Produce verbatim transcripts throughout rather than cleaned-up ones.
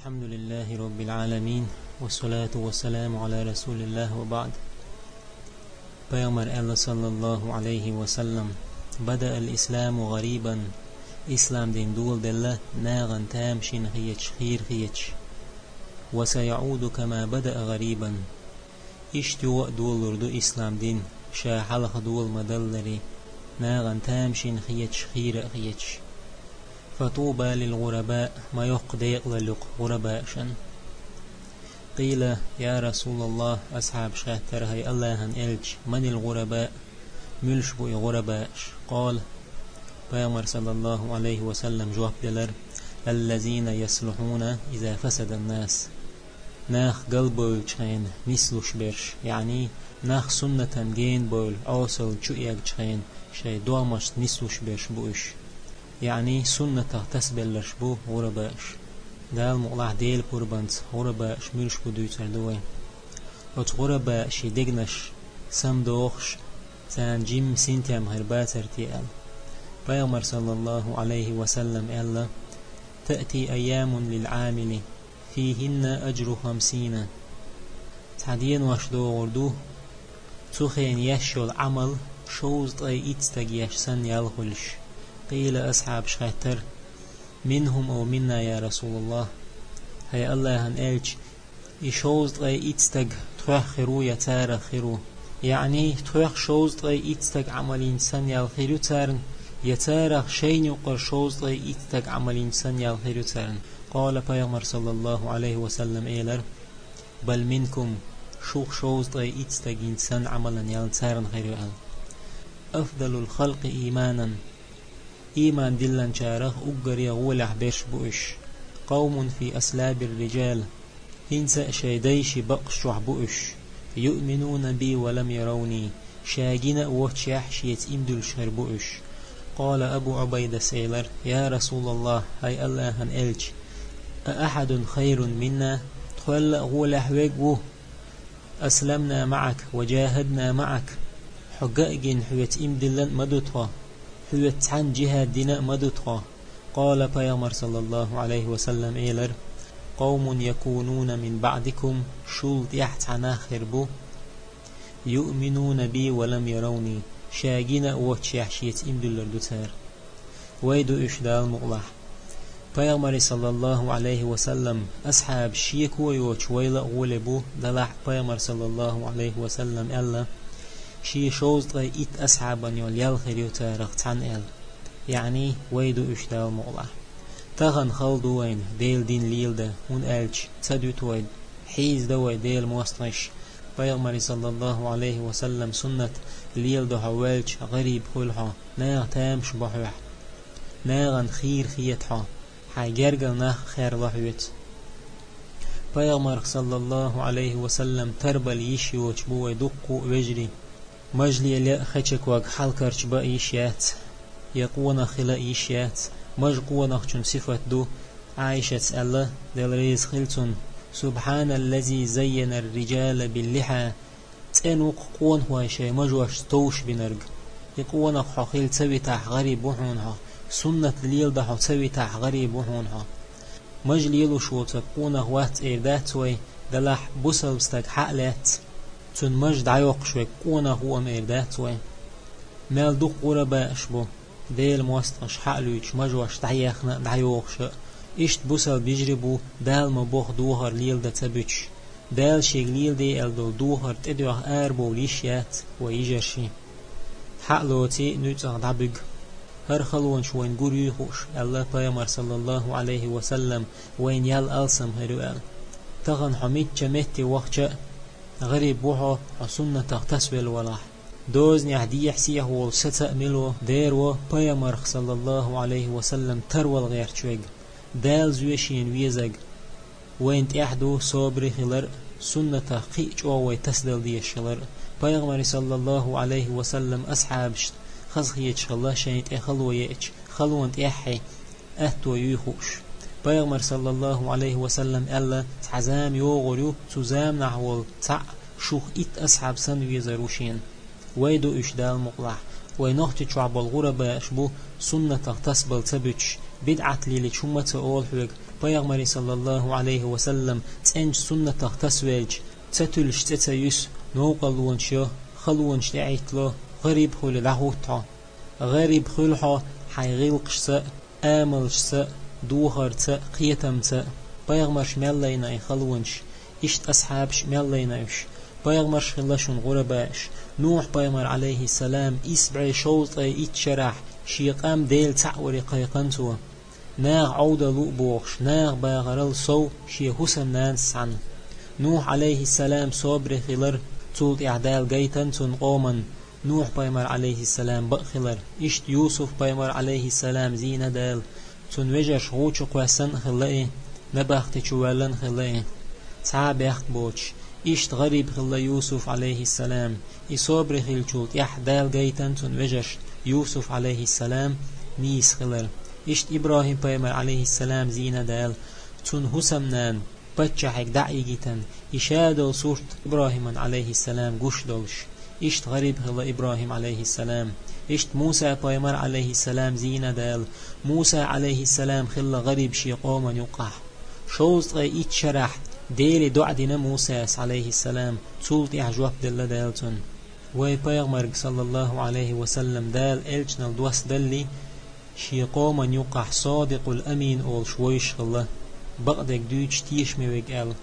الحمد لله رب العالمين، والصلاة والسلام على رسول الله وبعد. Пайхамара аьлла, саллаллаху Ӏалайхи ва саллам: بدأ الإسلام غريبا, ислам дин доладелла нахана тамашийна хеташ, хийра хеташ. وسيعود كما بدأ غريبا, иштта юха а долалур ду ислам дин, ша хьалха дола ма-даллара, нахана тамашийна хеташ, хийра а хеташ. فطوبى للغرباء, ма йоккха декъалалла ю-кх гӀурабаашна. قيل: يا رسول الله, асхьабаша хаьттар: хӀай АллахӀан Элча, من الغرباء, муьлш бу и гӀурабааш? قال, Пайхамара, саллаллаху Ӏалайхи ва саллам, жоп делар: الذين يصلحون إذا فسد الناس. Нах галбевллачу хенахь нислуш берш, яъни нах суннатан генабевлла, Ӏесалла чу эгначу хенахь шайн догӀмашца нислуш берш бу уьш. Яъни суннатах тасабелларш бу гӀурабааш. Дала мукъалахь Делан пурбанца гӀурабааш муьлш бу дуьйцур ду вай. Оцу гӀурабаашийн дегнаш самадохуш, царна жимма синтем хир бацара те аьлла. Пайхамара, саллаллаху Ӏалайхи ва саллам, аьлла: تأتي أيام للعامل فيهن أجر خمسين. Цхьа денош догӀур ду, цу хенахь еш йолу Ӏамал шовзткъе итт стаг еш санна ял хуьлуш. قيل, асхьабаша хаьттар: منهم أو منا يا رسول الله, хӀай АллахӀан Элча, и шовзткъе итт стаг тхох хир ву я царах хир ву? Яъни тхох шовзткъе итт стаг Ӏамал йинчу санна ял хир ю царна, я царах шайна юккъара шовзткъе итт стаг Ӏамал йинчу санна ял хир ю царна? قال, Пайхамара, саллаллаху Ӏалайхи ва саллам, элар: بل منكم, шух шовзткъе итт стаг йинчу санна Ӏамалан ял царна хир ю аьлла. أفضل الخلق إيمانا, ийман диллинчарах уггаре гӀолехь берш бу уьш. قوم في أصلاب الرجال, хӀинца а шайн дайшин бакъаш чохь бу уьш. يؤمنون بي ولم يروني, ша гина а воццушехь, шеца иман дуьллуш хир бу уьш. قال أبو عبيدة, элар: يا رسول الله, хӀай АллахӀан Элча, أأحد خير منا, тхол а гӀолехь верг ву? أسلمنا معك وجاهدنا معك, хьо ган а гина, хьоьца иман диллина а ма ду тхо, хьоьца цхьаьна жихӀад дина а ма ду тхо. قال, Пайхамара, саллаллаху Ӏалайхи ва саллам, элар: قوم يكونون من بعدكم, шул тӀаьхьа цхьа нах хир бу, يؤمنون بي ولم يروني, ша гина а воццушехь, шеца иман дуьллур ду цара. Вай ду уьш, Дала мукъалахь. Пайхамаре, саллаллаху Ӏалайхи ва саллам, асхьабаш шеко а йоцуш вайла а гӀоле бу, делахь а Пайхамара, саллаллаху Ӏалайхи ва саллам, аьлла: шен шовзткъе итт асхьабан йолу ял хир ю царах цхьаьна аьлла. Яъни, вай ду уьш, Дала мукъалахь. Тахана хала ду вайна Делан дин леладан, хӀунда аьлча ца дуьту вай, хьийзадо вай Делан мостагӀаш. Пайхамаре, саллаллаху Ӏалайхи ва саллам, суннат леладо хьо ваьлча, гӀариб хуьлу хьо, наха тамаш бо хьоьх, нахана хийра хета хьо, хьайн гергара нах а херло хьоьца. Пайхамарх, саллаллаху Ӏалайхи ва саллам, тарбала йиш йоцуш бу вай дуккха а вежарий. Маж лело а, хеча ког хьалакарчабан а йиш яц, я къонах хила а йиш яц. Мажа къонахчун сифат ду, Ӏайшас аьлла, Дела реза хила цунна: سبحان الذي زين الرجال باللحى, цӀена ву-кх къонахой шайн мажошца товш бинарг. И къонах хьо хила ца витахь, гӀариб ву хьуна хьо. Суннат леладан хьо ца витахь, гӀариб ву хьуна хьо. Маж лелош воцург къонах вац эр дац вай, делахь бусалба стаг хьа а лаьцна, цуьнан маж дӀайоккхуш верг къонах ву ам эр дац вай. Мел дукха гӀурабааш бу, Делан мостагӀаш хьа а луьйчуш, мажош дӀаяьхна а, дӀайохуш а. Иштта бусалба йижарий бу, Дала ма-бохху духар леладан ца буьтуш. Дала шега леладе аьлла долу духар тӀедоьгӀна арабовла йиш яц вай йижарший. Хьа а лоций, нуьцкъах дӀабуьгу. ХӀара халонаш вайна гур юй хууш, аьлла Пайхамара, саллаллаху Ӏалайхи ва саллам, вайна ял алсам хир ю аьлла. Тахана хьо мичча метте вахча а, гӀариб ву хьо, хьо суннатах тасавелла валахь. Дозанехь дехьа-сехьа волу саца а мила ву, дера ву Пайхамарх, саллаллаху Ӏалайхи ва саллам, тарвала гӀерташ верг, Дала зоьшена везарг. Вайна тӀехь ду собаре хилар а, суннатах кхин а чӀогӀа вай тасадала дезаш хилар а. Пайхамаре, саллаллаху Ӏалайхи ва саллам, асхьабашна хазахеташ хилла шайна тӀе хало еача, халонна тӀаьххье атто юй хууш. Пайхамара, саллаллаху Ӏалайхи ва саллам, аьлла: цхьа зама йогӀур ю, цу заманахь волу цхьаъ шух итт асхьаб санна везар ву шена. Вай ду уьш, Дала мукъалахь. Вай Нохчийчохь болу гӀурабааш бу, суннатах тасабала ца буьтуш, бидӀат лелийча хӀумма а ца олу хьоьга, Пайхамаре, саллаллаху Ӏалайхи ва саллам, цӀеначу суннатах тасавелча, ца туьллуш цӀе ца юьсу, новкъарлонаш йо, халонаш тӀеӀиттало, гӀариб хуьлий дӀахӀутту хьо. ГӀариб хуьлу хьо хьайн гӀиллакхашца а, амалшца а, духарца а, кхетамца а. Пайхамарша мел лайна и халонаш, иштта асхьабаша мел лайна уьш. Пайхамарш хилла шуна гӀурабааш. Нухь-пайхамар, Ӏалайхиссалам, исс бӀе шовзткъе итт шарахь шен къам Дела цхьаъ варе кхайкхина цо. Наха Ӏовдал лу а бохуш, наха бахарал сов шен хӀусамнанас цхьаьна. Нухь, Ӏалайхиссалам, собаре хилар, цул тӀаьхьа Дала гайтина цунна къоман Нухь-пайхамар, Ӏалайхиссалам, бакъ хилар. Иштта Юсуф-пайхамар, Ӏалайхиссалам, зийна Дала. Цунна вежарш гӀу чу кхоьссина а хилла и, набахти чу воьллина а хилла и, цхьа а бехк боцуш. Иштта гӀариб хилла Юсуф, Ӏалайхиссалам. И собаре хиллачул тӀаьхьа Дала гайтина цунна вежарш, Юсуф, Ӏалайхиссалам, нийса хилар. Иштта ИбрахӀим-пайхамар, Ӏалайхиссалам, зийна Дала. Цунна хӀусамнана паччахьиг дӀа а йигийтина, и ша долу сурт ИбрахӀиман, Ӏалайхиссалам, гуш долуш. Иштта гӀариб хилла ИбрахӀим, Ӏалайхиссалам. Иштта Муса-пайхамар, Ӏалайхиссалам, зийна Дала. Муса, Ӏалайхиссалам, хилла гӀариб шен къоман юккъахь. Шовзткъе итт шарахь Деле доӀа дина Мусас, Ӏалайхиссалам, цул тӀаьхьа жоп делла Дала цунна. Вай пайхамарга, саллаллаху Ӏалайхи ва саллам, Дала элчанал доссадалли, шен къоман юккъахь Содикъул Амин олуш вовзаш хилла, бакъдерг дуьйцуш тешаме верг аьлла.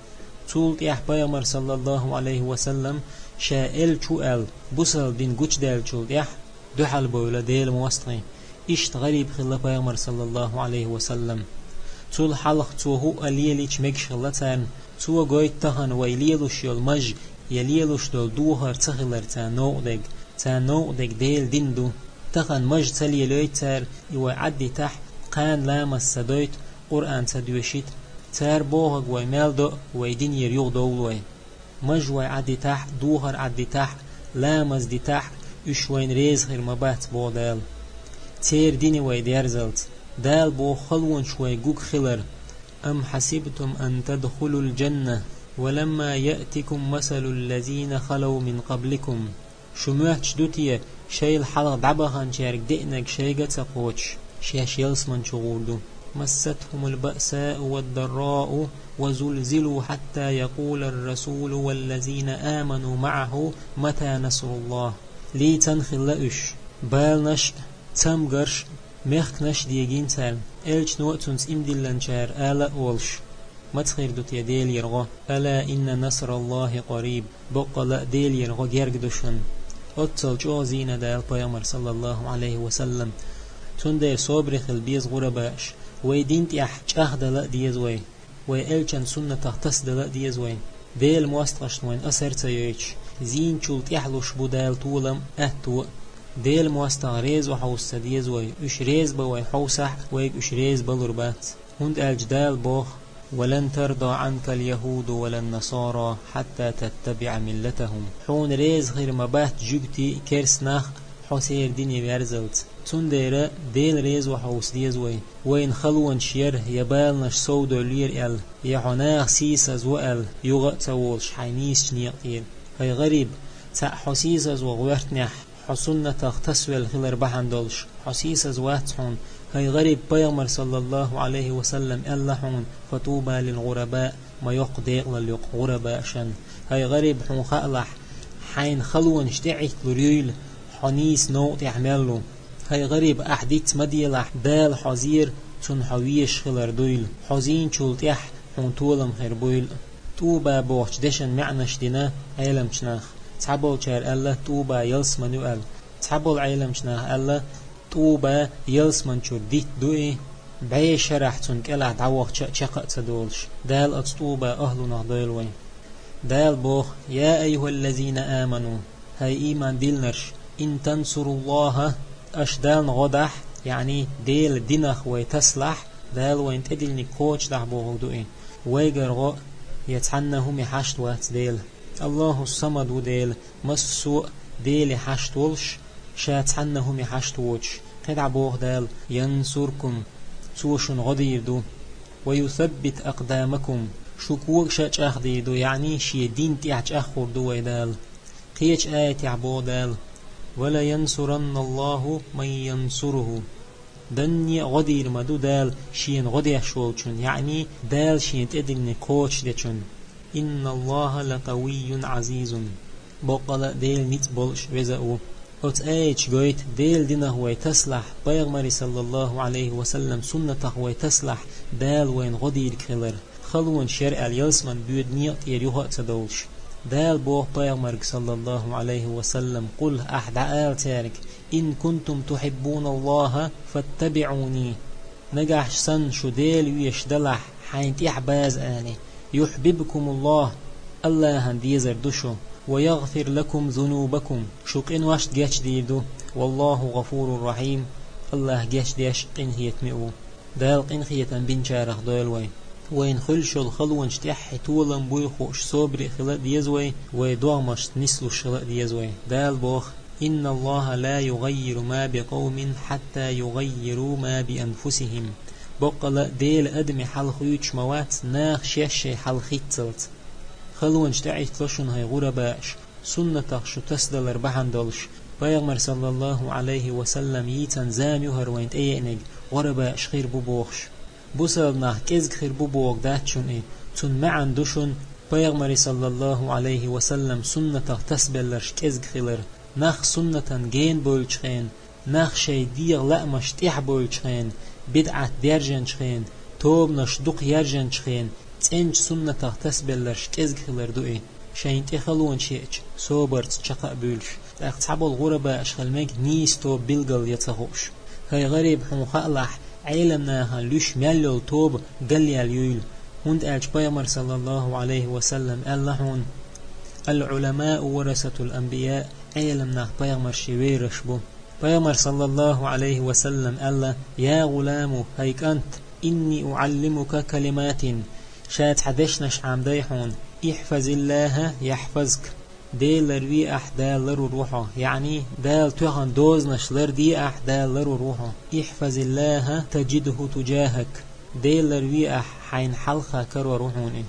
Цул тӀаьхьа пайхамар, саллаллаху Ӏалайхи ва саллам, ша элча ву аьлла, бусалба дин гучудаьллачул тӀаьхьа, дуьхьал бевлла Делан мостагӀий. Иштта гӀариб хилла пайхамар, саллаллаху Ӏалайхи ва саллам. Цул хьалха цо хӀуъа лелийча мегаш хилла царна. Цо гойту тахана вай лелош йолу маж я лелош долу духар ца хилар царна новкъа дерг. Царна новкъа дерг Делан дин ду. Тахана маж ца лелойту цара, и вай Ӏаддитахь, кхана ламаз ца дойту, Къуръан ца доьшуьйту. Цара бохург вай мел до а, вай динера юхадовлу вай. Маж вай Ӏаддитахь, духар Ӏаддитахь, ламаз дитахь, уьш вайна реза хир ма бац, боху Дала. Церан дине вай дерзалц. Дала боху халонаш вай гуга хилар. أم حسبتم أن تدخلوا الجنة ولما يأتكم مثل الذين خلوا من قبلكم. Шу моьттуш ду те, шайл хьалха дӀабаханчаьрга деанарг шайга а ца кхочуш, шаьш ялсамани чу гӀур ду? مستهم البأساء والضراء وزلزلوا حتى يقول الرسول والذين آمنوا معه متى نصر الله. Лийцина хилла уьш, баланаш а, цамгарш а, мехканаш а дегийна царна, элчано а, цуьнца ийман диллинчара ала а волуш. Маца хир ду те Делера гӀо? ألا إن نصر الله قريب. Баккъала а Делера гӀо герга ду шуна. Оццул чӀогӀа зийна Дала пайхамар, саллаллаху Ӏалайхи ва саллам. Цундела собаре хила беза гӀурабааш. Вай дин тӀехь чӀагӀдала а деза вай. Вай элчан суннатах тасадала а деза вай. Делан мостагӀашна вайн асар ца йойтуш, зийначул тӀаьхьалуш бу Дала толам а, аьтто а. Делан мостагӀа реза ван хьовса ца деза вай. Уьш реза бан вай хьовсахь а, вайга уьш реза балур бац. ХӀунда аьлча Дала боху: ولن ترضى عنك اليهود ولا النصارى حتى تتبع ملتهم. Хьуна реза хир ма бац жуьгтий а, керста нах а, хьо церан дине верзалц. Цундела Дела реза ван хьовса деза вай. Вайна халонаш яра я баланаш сов довллера аьлла, я хьо наха сийсазво аьлла, юха а ца волуш хьайн нийсачу некъа тӀера. ХӀай гӀариб, цхьаъ хьо сийсазво гӀоьртинехь, хьо суннатах тасавелла хилар бахьана долуш, хьо сийсаз вац хьуна. ХӀай гӀариб, пайхамар, саллаллаху Ӏалайхи ва саллам, аьлла хьуна: فطوبى للغرباء, ма йоккха декъалалла ю гӀурабаашна. ХӀай гӀариб, хьуна хаалахь, хьайна халонаш тӀеӀитталур юйла, хьо нийса новкъа тӀехь мел ву. ХӀай гӀариб, ахь диц ма делахь, Дала хьо зийра, цунна хьо везаш хилар дуйла. Хьо зийначул тӀаьхьа хьуна толам хир буйла. ТӀуба бохучу дешан маьӀнаш дина Ӏеламчу наха. Цхьаболчара аьлла, тӀуба ялсамани ю аьлла. Цхьаболу Ӏеламчу наха аьлла, тӀуба ялсамани чуьра дитт ду и, бӀе шарахь цунна кӀелахь дӀавахча а, чекх а ца долуш. Дала оцу тӀуба ахӀлунах дойла вай. Дала боху: يا أيها الذين آمنوا, хӀай ийман диллинарш, إن تنصروا الله, аша Далла гӀо дахь, яъни Делан динах вай тасалахь, Дала вайна тӀедиллинарг кхочушдахь бохург ду и. Вайгара гӀо я цхьанна хӀума хьашт вац Дела. АллахӀу Самад ву Дела, массо а Деле хьашт волуш, Ша цхьанна хӀума хьашт воцуш. КхидӀа боху Дала: ينصركم, Цо шуна гӀо дийр ду. ويثبت أقدامكم, шу когаш а чӀагӀдийр ду, яъни Шен дин тӀехь чӀагӀхур ду вай Дала. Кхечу аятехь боху Дала: ولينصرن الله من ينصره. Данне а гӀо дийр ма ду Дала Шена гӀо деш волчун, яъни Дала Шена тӀедиллина кхочушдечун. إن الله لقوي عزيز. Боккъала а Дела ницкъ болуш, веза а ву. Оцу аяташ гойту Делан динах вай тасалахь, Пайхамаран, саллаллаху Ӏалайхи ва саллам, суннатах вай тасалахь, Дала вайна гӀо дийриг хилар, халонаш яр аьлла ялсаманин боьда некъа тӀера юха а ца довлуш. Дала боху Пайхамарга, саллаллаху Ӏалайхи ва саллам: «قل», ахьа дӀаала цаьрга: «إن كنتم تحبون الله فاتبعوني». Нагахь санна шу Дела везаш далахь, хьайна тӀехь база, али. «يحببكم الله», Аллахьан дезар ду шу, «ويغفر لكم ذنوبكم», шу къинош гечдийр ду, «والله غفور رحيم», Аллахь гечдеш, къинхетаме а ву. Дала къинхетам бинчарах дойла вай. Вайна хуьлуш йолу халонаш тӀехь толам буй хууш, собаре хила а деза вай, вай догӀмашца нислуш хила а деза вай. Дала боху: «إن الله لا يغير ما بقوم حتى يغيروا ما بأنفسهم». Боккъала а Дела адамийн хьал хуьйцуш ма вац, наха шаьш шайн хьал хийццалц. Халонаш тӀеӀиттало шуна, хӀай гӀурабааш, суннатах шу тасадалар бахьана долуш. Пайхамар, саллаллаху Ӏалайхи ва саллам, йийцан зама ю хӀара вайна тӀееаниг, гӀурабааш хир бу бохуш. Бусалба нах кӀезиг хир бу бохург дац шуна и, цуьнан маьӀна ду шуна Пайхамаран, саллаллаху Ӏалайхи ва саллам, суннатах тасабелларш кӀезиг хилар. Нах суннатан генабевллачу хенахь, нах шайн дегӀан лаамашна тӀаьхьабевллачу хенахь, бидӀат даьржинчу хенахь, тобанаш дукха яржинчу хенахь, цӀеначу суннатах тасабелларш кӀезиг хилар ду и. Шайна тӀе халонаш еача, собарца чекх а буьйлуш, тӀаккха цхьаболу гӀурабааш хила мега нийса тоба билгал ян ца хууш. ХӀай гӀариб, хьуна хаалахь, Ӏеламнахана луьйш мел йолу тоба галъяьлла юйла, хӀунда аьлча Пайхамар, саллаллаху Ӏалайхи ва саллам, аьлла хьуна: «العلماء ورثة الأنبياء», Ӏеламнах пайхамаршийн вераш бу. Пайхамар, саллаллаху Ӏалайхи ва саллам, аьлла: «يا غلام», хӀай кӀант, «إني أعلمك كلمات», ша цхьа дешнаш Ӏамадай хьуна: «احفظ الله يحفظك», Дела ларве ахь, Дала ларур ву хьо, яъни Дала тоьхна дозанаш ларде ахь, Дала ларур ву хьо. «احفظ الله تجده تجاهك», Дела ларве ахь, хьайна хьалха карор ву хьуна и.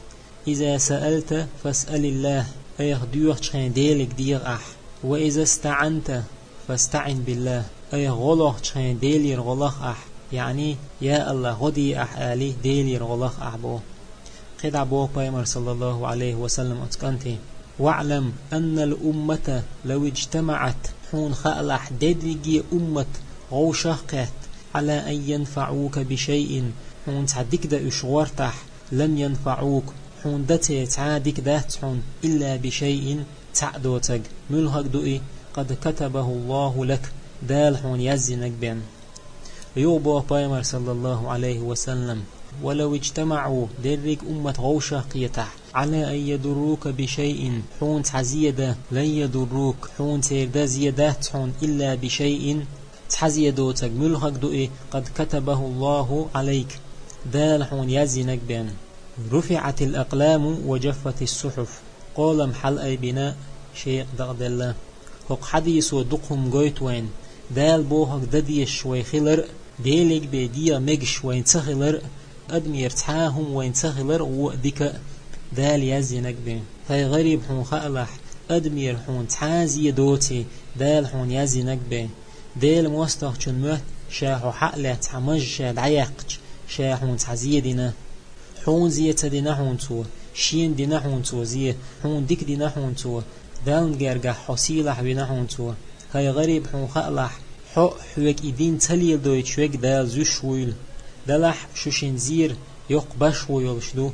«إذا سألت فاسأل الله», айхьа доьхучу хенахь Деле дегӀа ахь. «وإذا استعنت فاستعن بالله», айхьа гӀо лохучу хенахь Делера гӀо лаха ахь, яъни: «Я АллахӀ, гӀо де ахь», али, Делера гӀо лаха ахь боху. КхидӀа боху Пайхамар, саллаллаху Ӏалайхи ва саллам, оцу кӀанте: «واعلم أن الأمة لو اجتمعت», хьуна хаалахь, дерриге уммат вовшах а кхетта, «على أن ينفعوك بشيء», хьуна цхьа дика дан уьш гӀортахь, «لم ينفعوك», хьуна дан церан цхьа а дика дац хьуна, «إلا بشيء», цхьаъ доцург. Муьлхарг ду и? «قد كتبه الله لك», Дала хьуна яздинарг бен. Юха боху Пайхамар, саллаллаху Ӏалайхи ва саллам: «ولو اجتمعوا», дерриг уммат вовшах а кхетахь, «على أن يضروك بشيء», хьуна цхьа зен дан, «لن يضروك», хьуна церан дан зен дац хьуна, «إلا بشيء», цхьа зен доцург. Муьлхарг ду и? «قد كتبه الله عليك», Дала хьуна яздинарг бен. «رفعت الأقلام وجفت الصحف», къолам хьалаайбина, шекъа дакъаделла. ХӀокху хьадисо дукха хӀума гойту вайна: Дала бохург дан дезаш вай хилар а, Деле бен дегӀан мегаш вайна ца хилар а, адамера цхьа а хӀума вайна ца хилар а, вон а дика а, Дала яздинарг бен. ХӀай гӀариб, хьуна хаалахь, адамера хьуна цхьа а зен доций, Дала хьуна яздинарг бен. Делан мостагӀчун моьтту ша хьо хьа а лаьцна, хьан мажа ша дӀаяьккхича, ша хьуна цхьа зен дина. Хьуна зен ца дина хьуна цо, шена дина хьуна цо зен, хьуна дика дина хьуна цо, Далла гергахь хьо сийлахь вина хьуна цо. ХӀай гӀариб, хьуна хаалахь, хьо а, хьоьга и дин ца леладойтуш верг Дала зуьйш вуйла. Делахь шу шен зер йоккха башхо йолуш ду.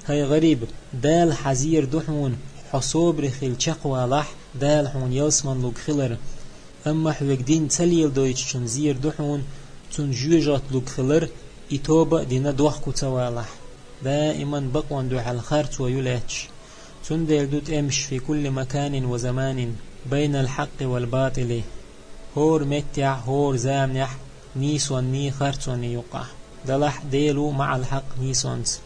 ХӀай гӀариб, Дала хьан зер ду хьуна, хьо собаре хилла чекхвалахь, Дала хьуна ялсамани лург хилар. Амма хьоьга дин ца леладойтучун зер ду хьуна, цунна жоьжахати лург хилар, и тоба а дина дохко ца валахь. Даиман бакъонна дуьхьал харцо ю лаьтташ. Цундела ду тӀемаш: «في كل مكان وزمان بين الحق والباطل». ХӀора меттехь, хӀора заманехь нийсонний, харцонний юккъехь. Делахь Дела ву маӀал хьакъ нийсонца.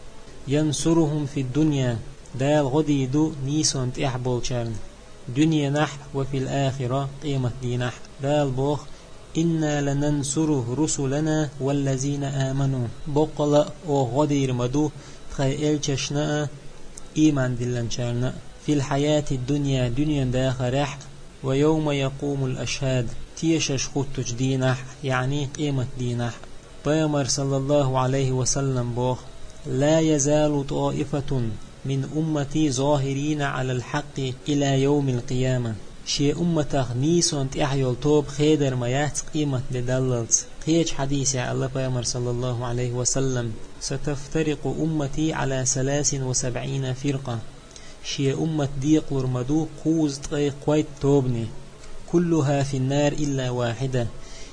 «ينصرهم في الدنيا», Дала гӀо дийр ду нийсонна тӀехь болчарна. Дуьненахь, «وفي الآخرة», къематдийнахь. Дала боху: «إنا لننصر رسلنا والذين آمنوا». Боккъала а оха гӀо дийр ма ду тхайн элчашна а, ийман диллинчарна а. «في الحياة الدنيا», дуьненан дахарехь а, «ويوم يقوم الأشهاد», тешаш хуттучу дийнахь, яъни къематан дийнахь. Пайхамар, саллаллаху Ӏалайхи ва саллам, боху: «Ла язалу таифатун мин уммати зохирина Ӏалал хьакъи ила йовмил къияма». Шен умматах нийсонан тӀехь йолу тоба хедар ма яц къематде даллалц. Кхечу хьадисехь аьлла Пайхамар, саллаллаху Ӏалайхи ва саллам: «Сатафтарикъу уммати Ӏала саласин ва сабъина фиркъа». Шен уммат декъалур ма ду кхузткъе кхойтта тобане. «Куллуха финнар илла вахида».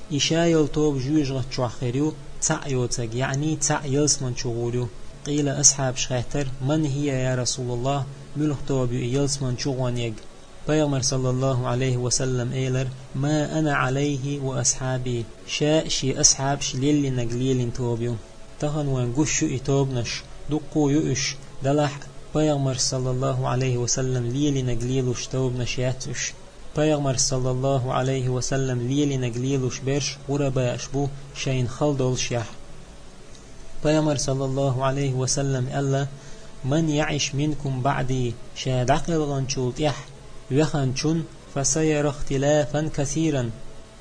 И ша йолу тоба жоьжахати чохь хир ю, цхьаъ йоцург, яъни цхьаъ ялсамани чу гӀур ю. Къийла асхьабаша хаьттира: «Ман хӀия, я Расулаллах, муьлха тоба ю и ялсамани чу гӀонъерг?» Пайхамар, саллаллаху Ӏалайхи ва саллам, элира: «Ма ана Ӏалайхи ва асхьаби». Ша а, шен асхьабаша леллинарг лелийна тоба ю. Тахана вайн гуш ю и тобанаш, дуккха а ю уьш, делахь а Пайхамара, саллаллаху Ӏалайхи ва саллам, лелийнарг лелош тобанаш яц уьш. Пайхамара, саллаллаху Ӏалайхи ва саллам, лелийнарг лелош берш гӀурабааш бу, шайна хала доллушехь. Пайхамара, саллаллаху Ӏалайхи ва саллам, аьлла: «Ман яъиш минкум баъди», ша дӀакхелхинчул тӀаьхьа веханчун, «фасаяра ихтилафан касиран»,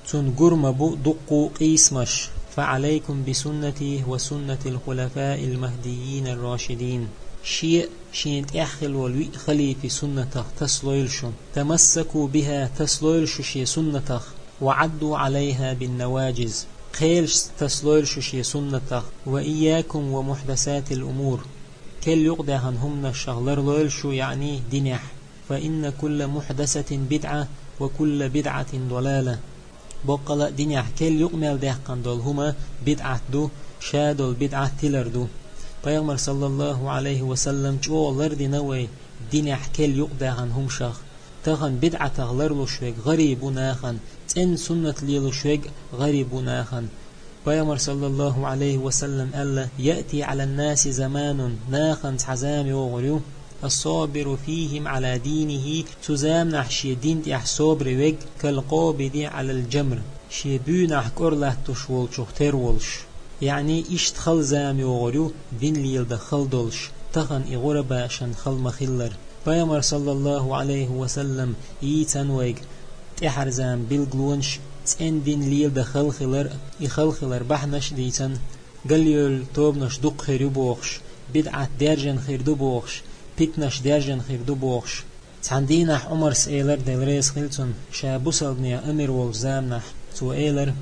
цунна гур ма бу дуккха а къийсамаш. «Фа Ӏалайкум би суннати ва суннатил хулафаил махдиййинар рашидин». Шен а, шена тӀехь хила волу виъ халифин суннатах тасалойла шу. «Тамассаку биха», тасалойла шу шен суннатах. «Ва Ӏадду Ӏалайха бин наважиз». Кхелашца тасалойла шу шен суннатах. «Ва ийякум ва мухьдасатил умур». Керла юкъадаьхна хӀуманашах ларлойла шу, яъни динехь. «Фа инна кулла мухьдасатин бидӀа, ва кулла бидӀатин далала». Боккъала а динехь керла юкъа мел даьккхина долу хӀума бидӀат ду, ша долу бидӀат тилар ду. Пайхамара, саллаллаху Ӏалайхи ва саллам, чӀогӀа лардина вай динехь керла юкъадаьхна хӀуманашах. Тахана бидӀатах ларлуш верг гӀариб ву нахана, цӀена суннат лелош верг гӀариб ву нахана. Пайхамара, саллаллаху Ӏалайхи ва саллам, аьлла: «Яъти Ӏалан-наси заманун», нахана цхьа зама йогӀур ю, «ас-собиру фихим Ӏала динихи», цу заманахь шен дин тӀехь собаре верг, «кал-къобиди Ӏалал-жамр», шен буьйнахь кӀор латтош волчух тера волуш. Яъни иштта хала зама йогӀур ю, дин леладан хала долуш, тахана и гӀурабаашна хала ма-хиллара. Пайхамара, саллаллаху Ӏалайхи ва саллам, йийцина вайга тӀаьхьара зама билгалонаш, цӀена дин леладан хала хилар, и хала хилар бахьанаш а дийцина, галъевлла тобанаш дукха хир ю бохуш, бидӀат даьржина хир ду бохуш, питанаш даьржина хир ду бохуш. Цхьана дийнахь Ӏумарс элира, Дела реза хила цунна, ша бусалбанех амир волчу заманахь, цо элира: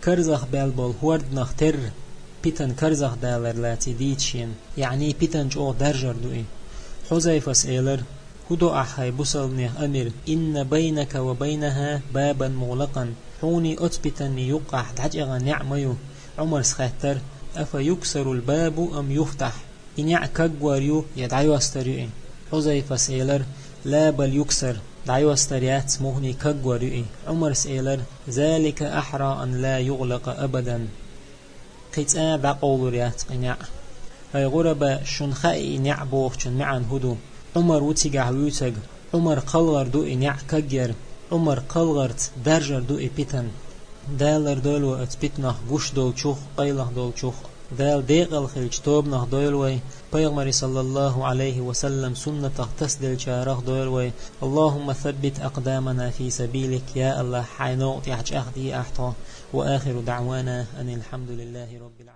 «Карзахбаьлла болу хӀорданах терра, питана карзахдалар лаций дийца шена», яъни питана чӀогӀа даржар ду и. Хьузайфас элира: «ХӀун до ахь, хӀай бусалбанех амир? Инна байнака ва байнаха бабан мугӀлакъан». Хьуний оцу питанний юккъахь дӀачӀегӀан неӀ ма ю. Ӏумарс хаьттира: «Афа юксарул бабу ам юфтахь?» И неӀ кагвар ю я дӀайостар ю и? Хьузайфас элира: «Ла, бал юксар, дӀайостар яц, мухӀний кагвар ю и». Ӏумарс элира: «Залика ахьра ан ла югӀлакъа абадан». Кхин цкъа а дӀакъовлур яц кхин неӀ. ХӀай гӀурабааш, шуна хаьа и неӀ бохучун маьӀна хӀун ду? Ӏумар ву цигахь вуьйцург, Ӏумар кхалгӀар ду и неӀ кагъяр, Ӏумар кхалгӀарца даржар ду и питан. Дала лардойла вай оцу питанах гуш долчух, къайлаха долчух. Дала декъала хиллачу тобанах дойла вай, Пайхамара, саллаллаху Ӏалайхи ва саллам, суннатах тасаделлачарах дойла вай. Аллахумма саббит акъдамана фи сабилик, я АллахӀ, хьайн новкъа тӀехь чӀагӀде ахь тхо. Ва ахиру даӀвана анил хьамдулиллахи раббил Ӏаламин.